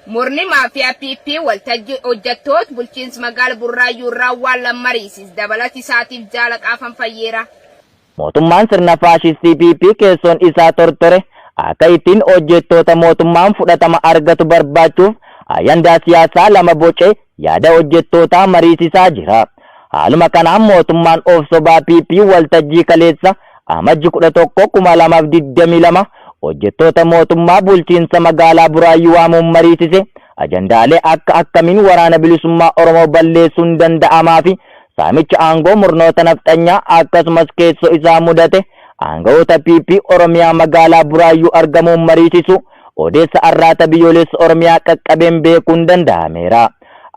Murni maafiyaa PP waltajjii hojjettoota bulchiinsa magaala Burraayyuu irraa waan lamma mariisis dabalati isaatiif jaala qaafan fayyeera. Mootummaan sirna faashistii PP keessoon isaa tortore akka ittiin hojjettoota mootummaan fudhatama argatu barbaachuuf ajandaa siyaasaa lama bocee yaada hojjettootaa mariisisaa jira. Haaluma kanaan mootummaan of sobaa PP waltajjii kaleessa Amajji 11, 2022 hojjettoota mootummaa bulchiinsa magaalaa Buraayyuu waamuun mariisise ajandaalee akka akkamiin waraana bilisummaa Oromoo balleessuun danda'amaa fi saamicha aangoo murnoota nafxanyaa akkasumas keessoo isaa mudate aangawoota PP Oromiyaa magaalaa Buraayyuu argamuun mariisisu odeessa arraata biyyoolessa Oromiyaa qaqqabeen beekuun danda'ameera.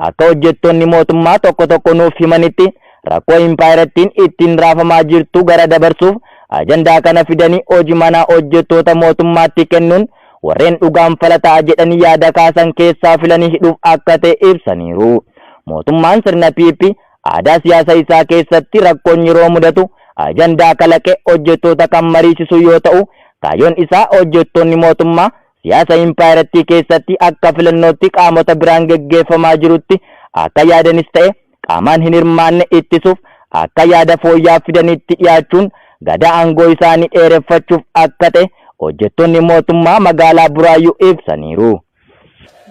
Akka hojjettoonni mootummaa tokko tokko nuuf himanitti, rakkoo impaayerattiin ittiin raafamaa jirtu gara dabarsuuf ajandaa kana fidanii hojii manaa hojjettoota mootummaatti kennuun warreen dhugaan fala ta'a jedhanii yaada kaasan keessaa filanii hidhuuf akka ta'e ibsaniiru. Mootummaan sirna PP aadaa siyaasa isaa keessatti rakkoon yeroo mudatu ajandaa kalaqee hojjettoota kan mariisisu yoo ta'u, kaayyoon isaa hojjettoonni mootummaa siyaasa impaayerattii keessatti akka filannootti qaamota biraan geggeeffamaa jirutti akka yaadanis ta'e qaamaan hin hirmaanne ittisuuf akka yaada fooyya'aa fidanitti dhiyaachuun gadaa aangoo isaanii dheereffachuuf akka ta'e hojjettoonni mootummaa magaalaa Buraayyuu ibsaniiru.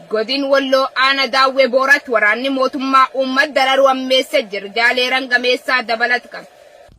Godin Walloo Aana Daawwee Booratti waraanni mootummaa uummata dararuu ammeessee jira. Jaaleeran gameessaa dabalatu qaba.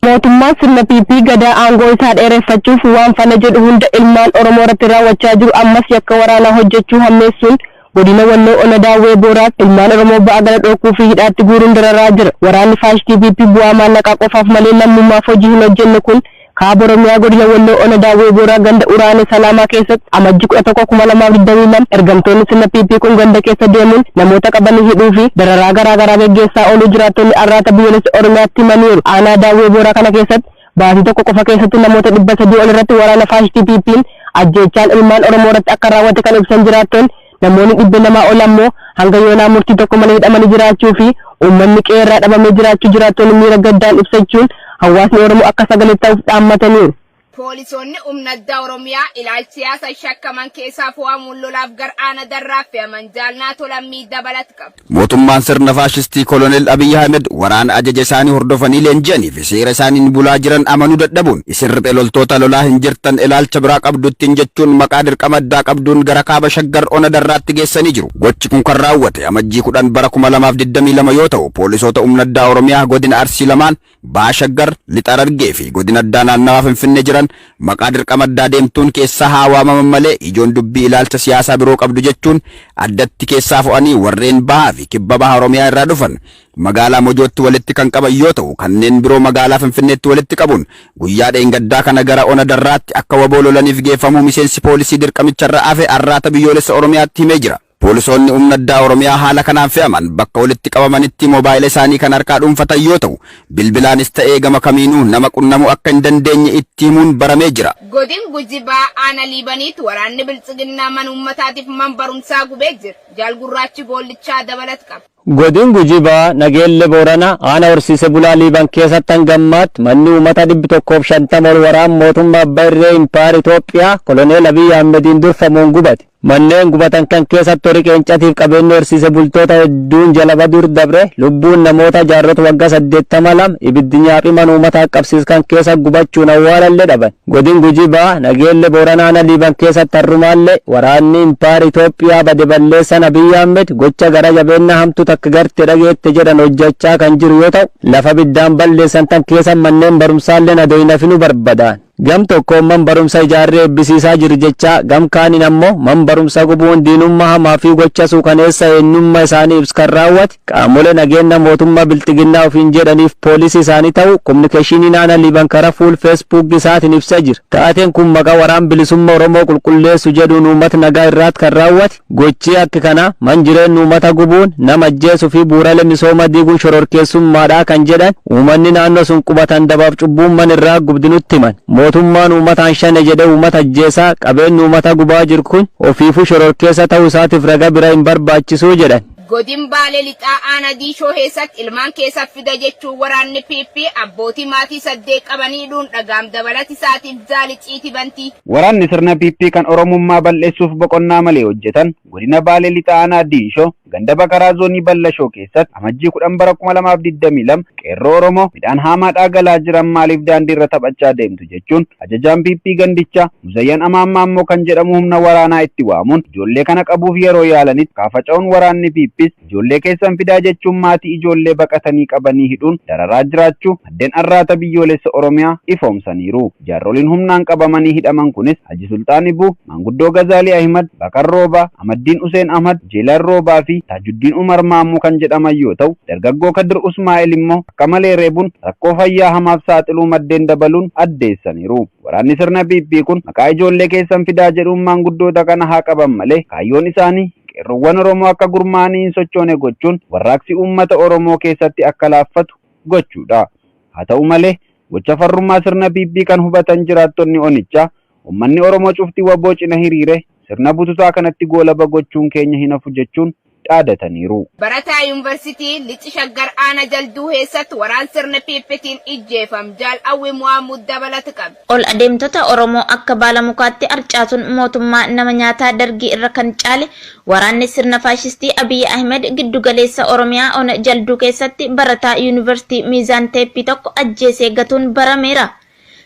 Mootummaan sirna PP gadaa aangoo isaa dheereffachuuf waan fala jedhu hunda ilmaan Oromoo irratti raawwachaa jiru ammas yakka waraanaa hojjechuu hammeessuun godina Walloo Ona Daawwee Booraatti ilmaan Oromoo ba'aa gala dhookuu fi hidhaatti guuruun dararaa jira. Waraanni faashistii PP bu'aa maallaqaa qofaaf malee lammummaaf hojii hin hojjenne kun Kaaba Oromiyaa godina Walloo Ona Daawwee Booraa ganda Uraanee Salaamaa keessatti Amajji 11, 2022 ergamtoonni sirna PP kun ganda keessa deemuun namoota qabanii hidhuu fi dararaa garaa garaa geggeessaa ooluu jiraattonni Arraata Biyyoolessa Oromiyaatti himaniiru. Aanaa Daawwee Booraa kana keessatti baatii tokko qofa keessatti namoota 300 ol irratti waraana faashistii PP'n ajjeechaan ilmaan Oromoo irratti akka raawwate kan ibsan jiraattonni, namoonni 200 ol ammoo hanga yoonaa murtii tokko malee hidhamanii jiraachuu fi uummanni qe'ee irraa dhabamee jiraachuu jiraattonni miira gaddaan ibsachuun hawaasni Oromoo akka sagalee ta'uuf dhaammataniiru. Poolisoonni Humna Addaa Oromiyaa ilaalcha siyaasa shakkaman keessaa fo'amuun lolaaf gar aana Darraa fe'aman. Jaal Naatoo Lammii dabalat qaba. Mootummaan sirna faashistii Koloneel Abiy Ahimed waraana ajaja isaanii hordofanii leenji'anii fi seera isaaniin bulaa jiran amanuu dadhabuun isin riphee loltoota lolaa hin jirtan, ilaalcha biraa qabdu ittiin jechuun maqaa dirqama addaa qabduun gara kaaba Shaggar ona Darraatti geessanii jiru. Gochi kun kan raawwate Amajjii 10 bara 2022 yoo ta'u, poolisoota humna addaa Oromiyaa godina Arsii lamaan, Baha Shaggar, Lixa Harargee fi godina addaa naannawaa Finfinnee jiran maqaa dirqama addaa deemtuun keessaa haa waamaman malee ijoon dubbii ilaalcha siyaasaa biroo qabdu jechuun addatti keessaa fo'anii warreen Bahaa fi Kibba Baha Oromiyaa irraa dhufan magaalaa Mojootti walitti kan qaban yoo ta'u, kanneen biroo magaalaa Finfinneetti walitti qabuun guyyaa dheengaddaa kana gara ona Darraatti akka wbo lolaniif geeffamuu miseensi poolisii dirqamicharraa hafe Arraata Biyyoolessa Oromiyaatti himee jira. Poolisoonni Humna Addaa Oromiyaa haala kanaan fe'aman bakka walitti qabamanitti moobaayila isaanii kan harkaa dhuunfatan yoo ta'u, bilbilaanis ta'ee gama kamiinuu nama qunnamuu akka hin dandeenye itti himuun baramee jira. Godin Guji Bahaa Aana Liibaniitti waraanni Biltsiginnaa mana uummataatiif man barumsaa gubee jira. Jaal Gurraachi Goollichaa dabalat qaba. Godin Gujii Bahaa Nageelle Boorana aana horsiise bulaa Liiban keessatti hanga ammaatti manni uumata 150 ol waraan mootummaa abba irree impaayera Itoophiyaa Koloneel Abiy Ahmediin durfamuun gubate. Manneen gubatan kan keessatti horii qeencatiif qabeenni horsiise bultoota hedduun jala baduur dabre lubbuun namoota jaarrota wagga 80 lama ibiddi nyaaphi man uumataa qabsiis kan keessa gubachuun awwaalalle dhaban. Godin Gujii Bahaa Nageelle Boorana aana Liiban keessatti harrumaalle waraanni impaayera Itoophiyaa bade balleessan Abiy Ahmed gocha gara jabeenna hamtu takka garte dhageette jedhan hojjachaa kan jiru yoo ta'u, lafa ibiddaan balleessan tan keessa manneen barumsaalleen adoo hin hafinu barbadaan. Gam tokkoon man barumsa ijaarree eebbisiisaa jirr jechaa, gam kaaniin ammoo man barumsa gubuun diinumma hamaa fi gocha suukaneessa eenyumma isaanii ibs kan raawwate qaamole nageenna mootumma Bilxiginnaa ofiin jedhaniif poolisi isaanii ta'uu Kominikeeshiniin Aana Liiban kara fuul Facebook isaatiin ibse jira. Taateen kun maqa waraan bilisumma Oromoo qulqulleessu jedhuun uumat nagaa irraat kan raawwate Gochii akk kanaa man jireenna uumata gubuun, nama ajjeesuu fi bu'uurale misooma diiguun shororkeessummaadha kan jedhan uumanni naannoo sun qubatan dabaaf cubbuun man irraa gubdi nutti himan. Mootummaan uumataan shane jedhee uumata ajjeesaa, qabeenna uumata gubaa jiru kun ofiifuu shororkeessa ta'uu isaatiif raga bira hin barbaachisuu jedhan. Godin Baalee Lixaa Aanaa Diishoo keessatti ilmaan keessa fida jechuun waraanni PP abbootii maatii 8 qabanii hidhuun dhagaam dabalati isaatiif jaaliciiti bantii. Waraanni sirna PP kan Oromummaa balleessuuf boqonnaa malee hojjetan godina Baalee Lixaa Aanaa Diishoo ganda Bakaraa zoonii Ballashoo keessatti Amajjii 10 bara 2022 qeerroo Oromoo midhaan haamaadhaa galaa jiran maaliif daandii irra taphachaa deemtu jechuun ajajaan PP gandichaa Muzayyan Amaammaa immoo kan jedhamu humna waraanaa itti waamuun ijoollee kana qabuuf yeroo yaalanitti kaafaca'uun waraanni PPs ijoollee keessan fidaa jechuun maatii ijoollee baqatanii qabanii hidhuun dararaa jiraachuu maddeen Arraata Biyyoolessa Oromiyaa ifoomsaniiru. Jaarroliin humnaan qabamanii hidhaman kunis Haji Sultaan Ibuu, Maanguddoo Gazaalii Ahimad, Bakar Roobaa, Amaddiin Useen Ahmad, Jeelan Roobaa fi Taajuddiin Umar Maammuu kan jedhaman yoo ta'u, dargaggoo Kadir Usmaa'il immoo akka malee reebuun rakkoo fayyaa hamaaf saaxiluu maddeen dabaluun addeessaniiru. Waraanni sirna PP kun maqaa ijoollee keessan fidaa jedhuun maanguddoota kana haa qaban malee kaayyoon isaanii qeerroowwan Oromoo akka gurmaa'anii hin sochoone gochuun warraaqsi uummata Oromoo keessatti akka laaffatu gochuudha. Haa ta'u malee gocha farrummaa sirna PP kan hubatan jiraattonni onichaa uummanni Oromoo cufti waboo cina hiriire sirna bututaa kanatti goolaba gochuun keenya hin hafu jechuun dhaadataniiru. Barataa Yuunivarsiitii Lixa Shaggar Aanaa Jalduu keessatti waraan sirna PPtiin ijjeefam Jaal Awwi Muhammud dabalata qaba. Ol adeemtota Oromoo akka baala mukaatti arcaasuun mootummaa nama nyaataa Dargii irra kan caale waraanni sirna faashistii Abiy Ahmed giddugaleessa Oromiyaa ona Jalduu keessatti barataa Yuunivarsiitii Miizaan Teeppii tokko ajjeesee gatuun barameera.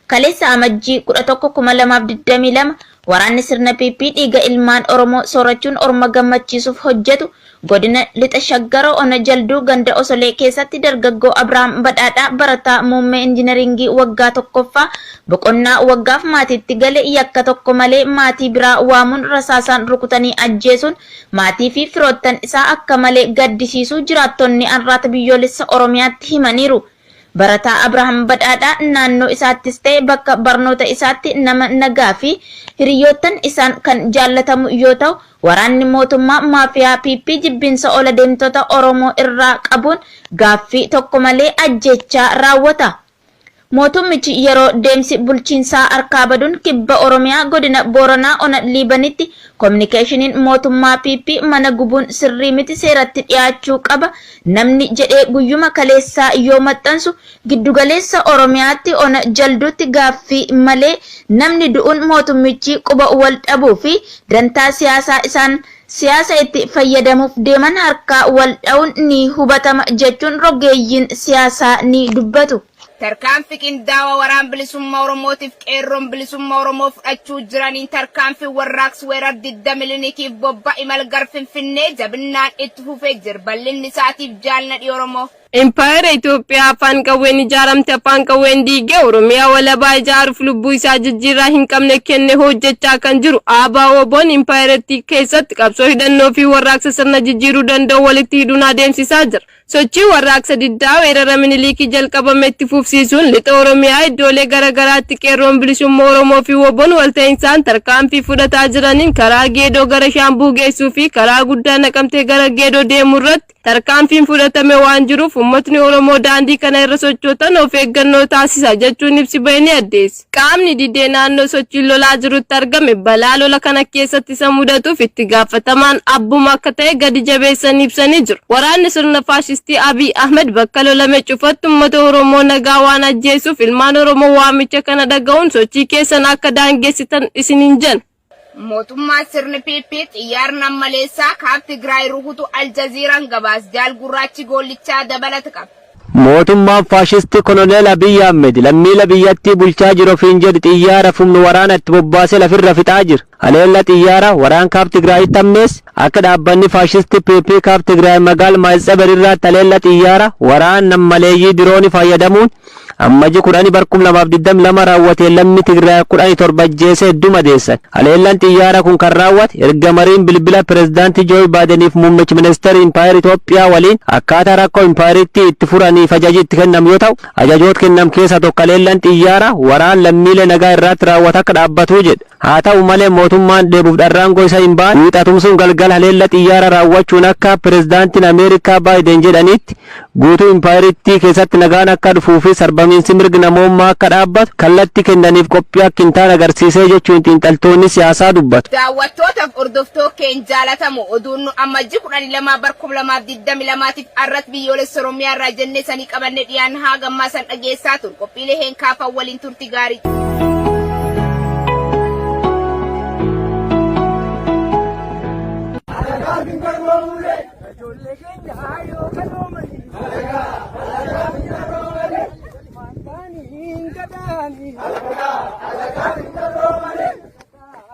Kaleessa Amajjii 11,2022 waraanni sirna PP dhiiga ilmaan Oromoo soorachuun orma gammachiisuuf hojjetu godina Lixa Shaggar ona Jalduu ganda Osolee keessatti dargaggoo Abrahaam Badhaadhaa barataa muummee injinaringii waggaa tokkoffaa boqonnaa waggaaf maatiitti gale yakka tokko malee maatii biraa waamuun rasaasaan rukutanii ajjeesuun maatii fi firoottan isaa akka malee gaddisiisuu jiraattonni Arraata Biyyoolessa Oromiyaatti himaniiru. Barataa Abrahaam Badhaadhaa naannoo isaattis ta'e bakka barnoota isaatti nama nagaa fi hiriyoottan isaan kan jaallatamu yoo ta'u, waraanni mootummaa maafiyaa PP jibbinsa ol adeemtota Oromoo irraa qabuun gaaffii tokko malee ajjeechaa raawwata. Mootummichi yeroo deemsi bulchiinsaa harkaa baduun kibba Oromiyaa godina Booranaa ona Liibanitti kominikeeshiniin mootummaa PP mana gubuun sirrii miti, seeratti dhiyaachuu qaba namni jedhee guyyuma kaleessaa yoo maxxansu, giddugaleessa Oromiyaatti ona Jalduutti gaaffii malee namni du'uun mootummichi quba wal dhabuu fi dantaa siyaasaa isaan siyaasa itti fayyadamuuf deeman harkaa wal dha'uun ni hubatama jechuun rogeeyyiin siyaasaa ni dubbatu. Tarkaanfii qindaawaa waraan bilisummaa Oromootiif qeerroon bilisummaa Oromoo fudhachuu jiraniin tarkaanfii warraaqsi weerar didda Minilikiif bobba imal gar Finfinnee jabinnaan itti fufee jira. Bal'inni isaatiif jaalladhi Oromoo. Impaayera Itoophiyaa afaan qawween ijaaramte afaan qawween diigee Oromiyaa walabaa ijaaruuf lubbuu isaa jijjiirraa hin qabne kenne hojjechaa kan jiru ABO-WBOn impaayerattii keessatti qabsoo hidhannoo fi warraaqsa sirna jijjiiruu danda'u walitti hidhuun adeemsisaa jira. Sochii warraaqsa diddaa weerara Minilikii jalqabame itti fufsiisuun lixa Oromiyaa iddoolee garaagaraatti qeerroon bilisummaa Oromoo fi WBOn walta'insaan tarkaanfii fudhataa jiraniin karaa Geedoo gara Shaambuu geessuu fi karaa guddaa Naqamtee gara Geedoo deemuu irratti tarkaanfiin fudhatame waan jiruuf uummatni Oromoo daandii kana irra sochootan of eeggannoo taasisa jechuun ibsi bahe ni addeessa. Qaamni didee naannoo sochiin lolaa jirutti argame balaa lola kana keessatti isa mudatuuf itti gaafatamaan abbuma akka ta'e gadi jabeessanii ibsanii jiru. Waraanni sirna faashistii Abiy Ahmed bakka lolame cufatti uummata Oromoo nagaa waan ajjeesuuf ilmaan Oromoo waamicha kana dhaga'uun sochii keessan akka daangessitan isiniin jenna. Mootummaan sirni PP xiyyaarri nammaleessaa kaab Tigraay rukutu Aljaziiraan gabaas jaal gurraachi goollichaa dabalata qaba. Mootummaan faashistii Koloneel Abiy Ahmed lammiilee biyyattii bulchaa jiru ofiin jedhu xiyyaara humna waraana itti bobbaasee lafirra fixaa jira. Haleella xiyyaara waraan kaab Tigraayitti ammees akka dhaabbanni faashistii PP kaab Tigraay magaal Maayitsabar irratti haleella xiyyaara waraan nammaleeyyii diroonii fayyadamuun Amajji 10 bar 2022 raawwate lammi Tigraay 17 ajjeesee hedduu madeessan. Haleellaan xiyyaara kun kan raawwate erga mariin bilbila pirezidaantii Joo Baayideniif muummichi ministeera Impaayer Itoophiyaa waliin akkaataa rakkoo impaayeritti itti furaniif ajaji itti kennam yoo ta'u, ajajoota kennam keessaa tokko haleellaan xiyyaara waraan lammiilee nagaa irratti raawwatu akka dhaabbatu jedha. Haa ta'u malee mootummaan dheebuuf dharraangoo isa hin baane wiixatumsuun galgala haleella xiyyaara raawwachuun akka pirezidaantiin Ameerikaa Baayiden jedhanitti Guutuu impaayerittii keessatti nagaan akka dhufuu fi sarbamiinsi mirga namoomaa akka dhaabbatu kallattii kennaniif qophii akka hin taane agarsiisee jechuun xiinxaltoonni siyaasaa dubbatu. Daawwattootaaf hordoftoota keenya jaalatamu, oduun nu Amajjii 12 bar 2022tiif arrat biyyoolessa Oromiyaa irraa jennee sanii qabannee dhiyaan haa gammaa san dhageessaa tur. Qophiilee heenkaafan waliin turti gaarii. Ijoollee keenya haayoo kaloomanii. Maantaanii hin gadaanii.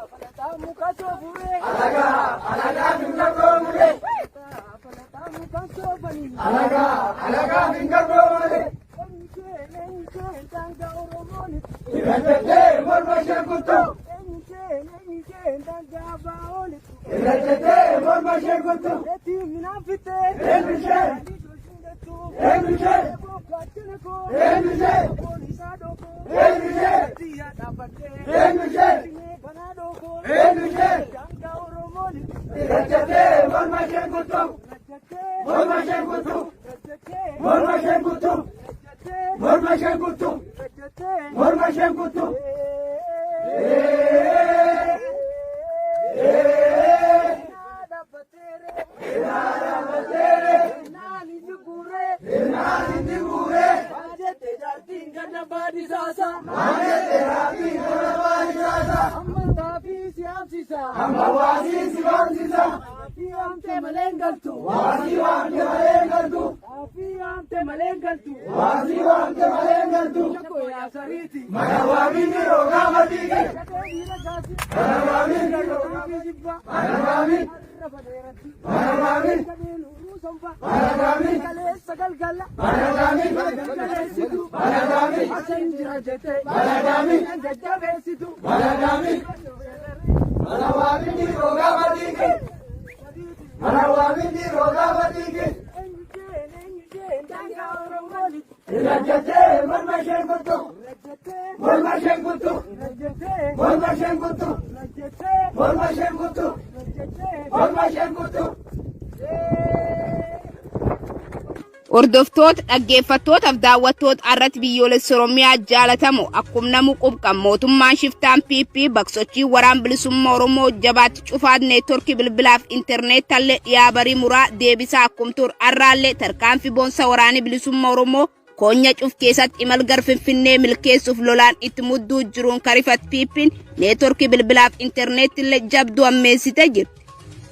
Falataa muka soofuree. Falataa muka soofanii. Eenyushee eenyushee daangaa Oromoon. Eenyushee eenyushee daangaa Abaa'oon. Eetii minaan fittee. Hordoftoota, dhaggeeffattootaaf daawwattoota irratti biyyoolessa Oromiyaa jaalatamu, akkuma namu qubqan mootummaan shiftaan PP baksochii waraan bilisummaa Oromoo jabaatti cufaat neetworkii bilbilaaf intarneetallee dhiyaa barii muraa deebisaa akkum tur arraallee tarkaanfii boonsa waraanii bilisummaa Oromoo koonya cuf keessatti imal gar Finfinnee milkeessuuf lolaan itti mudduu jiruun karifat PP'n neetworkii bilbilaaf intarneetillee jabduu ammeessite jirti.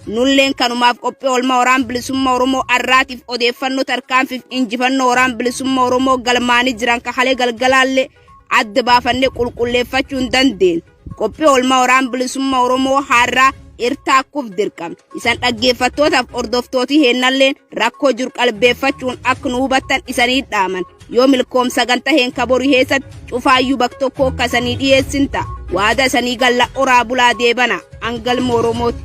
Nulleen kanumaaf qophii oolmaa waraan bilisummaa Oromoo arraatiif odeeffannoo tarkaanfiif injifannoo waraan bilisummaa Oromoo galmaanii jiran kahalee galgalaallee adda baafannee qulqulleeffachuu hin dandeenye. Qophii oolmaa waraan bilisummaa Oromoo har'aa irtaakkuuf dirqama. Isan dhaggeeffattootaaf hordoftootii heennalleen rakkoo jiru qalbeeffachuun akka nu hubattan isanii dhaaman. Yoo milkoom sagantaa heenka borii keessatti cufaayyuu bakka tokko akka isanii dhiyeessin ta'a. Waada isanii galla oraa bulaa deebana angalma Oromooti.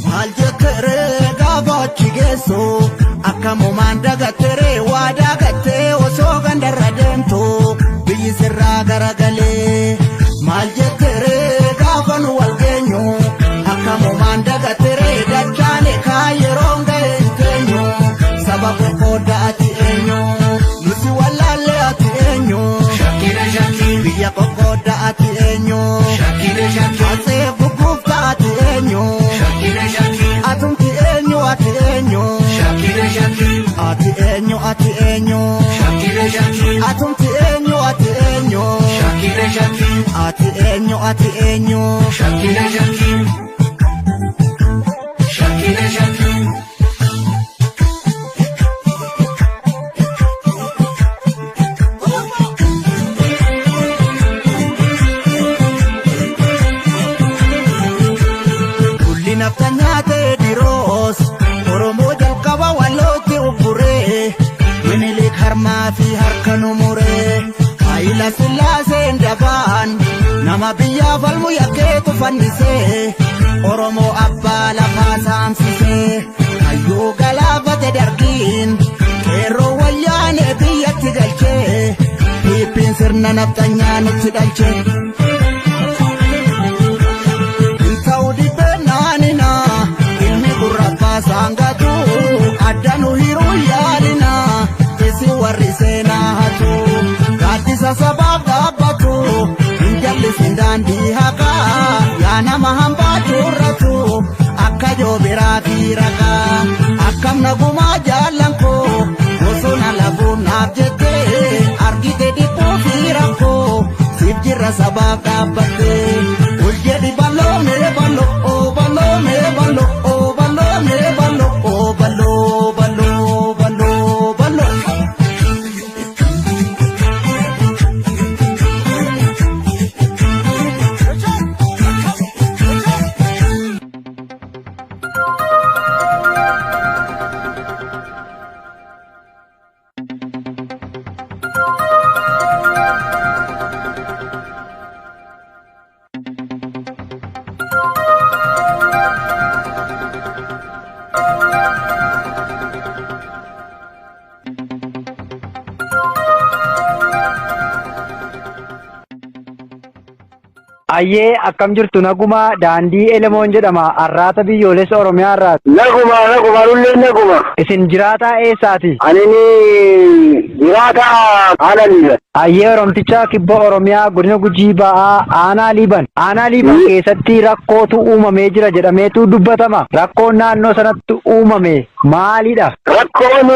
Maal jetteree gaafa achi geessu, akkamumaan dagatteree waa dagattee osoo gandarra deemtu biyyi sirraa garagalee. Maal jetteree gaafa nu wal geenyu, akkamumaan dagatteree dachaane kaa yeroon ga'e hin teenyu. Saba qoqqoodda ati eenyu, nuti wallaallee ati eenyu, biyya qoqqoodda ati eenyu, asee gugguufta ati eenyu. Atumti eenyu, ati eenyu, ati eenyu, ati eenyu, atumti eenyu, ati eenyu, ati eenyu, ati eenyu. Nama biyyaa falmu yakkeetu fannisee, Oromoo abbaa lafaa saamsisee, hayyuu galaafate dargiin, qeerroo wayyaanee biyyatti galchee, PP'n sirna nafxanyaa nutti dhalchee. Hin ta'u dhibbeen naanina, ilmi gurrabbaa saangatu, adda nu hiruu yaalina, isin warri seenaa hatu, gaaddisa sabaaf dhaabbatu, hin jallisin daandii haqaa, yaa nama hambaa curratu, akka joobiraa fi raqaa, akkam nagumaa jaallan koo, bosona lafuun naaf jettee, argite dhiphuu fi rakkoo, siif jirra sabaaf dhaabbattee. Ol jedhi balloo mee balloo, oo balloo mee balloo, oo balloo mee balloo, oo balloo balloo balloo balloo. Ayyee, akkam jirtu? Naguma? Daandii Elemoon jedhama, Arraata Biyyoolessa Oromiyaa irraa. Naguma, naguma, nullee naguma. Isin jiraataa eessaati? Ani jiraata haala Liiban. Ayyee, Oromticha kibba Oromiyaa, godina Gujii Ba'aa, aanaa Liiban. Aanaa Liiban keessatti rakkootu uumamee jira jedhameetu dubbatama. Rakkoon naannoo sanatti uumame maalidha? Rakkoon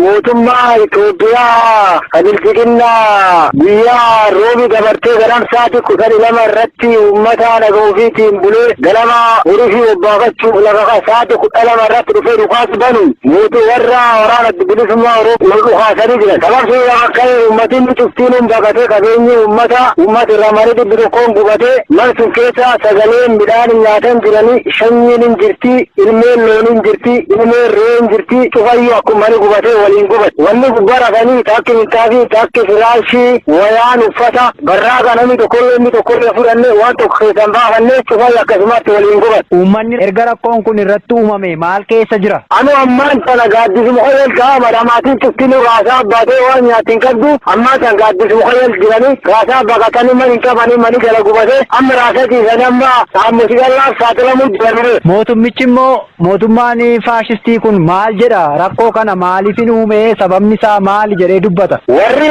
mootummaa Itoophiyaa kan bilchiginnaa guyyaa roobi dabartee ganam sa'aatii 12 irratti uummata naga ofiitiin bulee ganama horii fi obbaafachuuf lafa sa'aatii 12 irratti dhufee dhukaas banu mootii warra waraana bilisummaa Oromoo wal dhukaasanii jiran. Sababni akka uummatiin cuftiin baqatee, qabeenyi uummata irraa marii 100n gubatee, mana sun keessa sagaleen midhaan nyaatan jiranii, sanyiin hin jirti, ilmeen loon hin jirti, ilmeen re'ee hin jirti, cufayyuu akkuma mani gubatee waliin gubate. Wanni gubbaa rafanii takki minxaafii, takki firaashii, wayaan uffata barraaqa namni tokkollee inni tokkollee fudhanne, waan tokko keessan baafanne, cufayyuu akkasumatti waliin gubate. Uummanni erga rakkoon kun irratti uumame maal keessa jira? Anu ammaan tana gaaddisuma koyel kaa'ama dhamaatiin cuftinuu raasaa baatee waan nyaatti hin qabdu. Ammaan tan gaaddisuma koyel jiranii raasaa baqatanii, man hin qabanii, mani jala gubatee, amma raasaa ciisanii amma saamusigallaaf saaxilamuu jiranii. Mootummichi immoo, mootummaan faashistii kun maal jedha? Rakkoo kana maaliif hin uume? Sababni isaa maali jedhee dubbata? Warri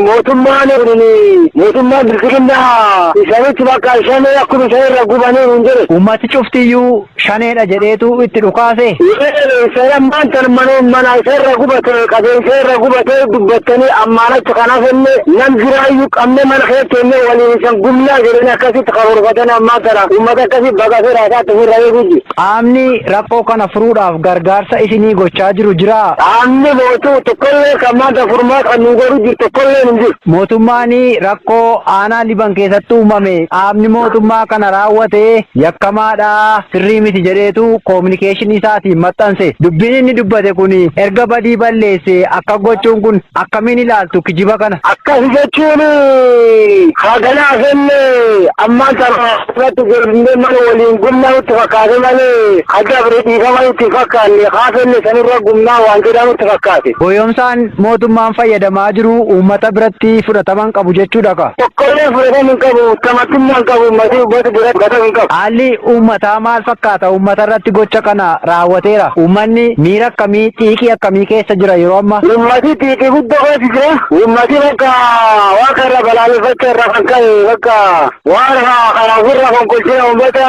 mootummaan kun, mootummaan bilchiginnaa, isaanitti bakka shanee akkuma isaan irra gubanii hin jedhe. Uummati cuftiyyuu shaneedha jedheetu itti dhukaase. Isaan ammaan tan mana isa irra gubate, qabeenya irra gubate dubbattanii, ammaan achi kanaaf illee nam jiraayyuu qabne mana keessatti waliin isan gumnaa jedhanii akkasitti karoorfatanii, ammaan tana uummata akkasii baqatee raasaatti ofirra eeguu jiru. Qaamni rakkoo kana furuudhaaf gargaarsa isinii gochaa jiru jiraa? Qaamni mootuu tokkollee kan maanta furmaata kan nu godhu jiru tokkollee hin jiru. Mootummaan rakkoo aanaa Liban keessatti uumame, qaamni mootummaa kana raawwate yakkamaadha, sirrii miti jedheetu koominikeeshinii isaatiin maxxanse. Dubbiin inni dubbate kun erga badii balleesse akka gochuun kun akkamiin ilaaltu kijiba kana? Akkas jechuun haganaaf illee ammaan tana irratti godhannee mana waliin gumnaa nutti fakkaate malee hadda bire dhiifama nutti hin fakkaanne, kaafenne sanirra gumnaa waan jedhamu nutti fakkaate. Goyoomsaan mootummaan fayyadamaa jiru uummata biratti fudhataman qabu jechuudha ka. Tokkollee fudhatama hin qabu, tamattummaa hin qabu, uummatni uummata biratti fudhatama hin qabu. Haalli uummataa maal fakkaata? Uummata irratti gocha kana raawwateera. Uummanni miira akkamii, xiiqii akkamii keessa jira yeroo ammaa? Uummati xiiqii guddoo keessa jira. Uummati bakka waan kana balaaleffachaa irraa kan ka'e, bakka waan kana ofirraa fonqolchina, uummata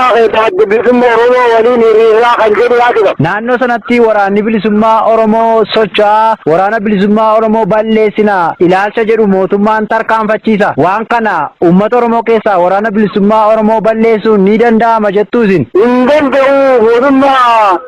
adda bilisummaa Oromoo waliin hiriiraa kan jedhu yaadu qaba. Naannoo sanatti waraanni bilisummaa Oromoo socho'aa, waraana bilisummaa Oromoo balleessina ilaalcha jedhu mootummaan tarkaanfachiisa. Waan kana uummata Oromoo keessaa waraana bilisummaa Oromoo balleessuun ni danda'ama jettu isin? Hin danda'u mootummaa.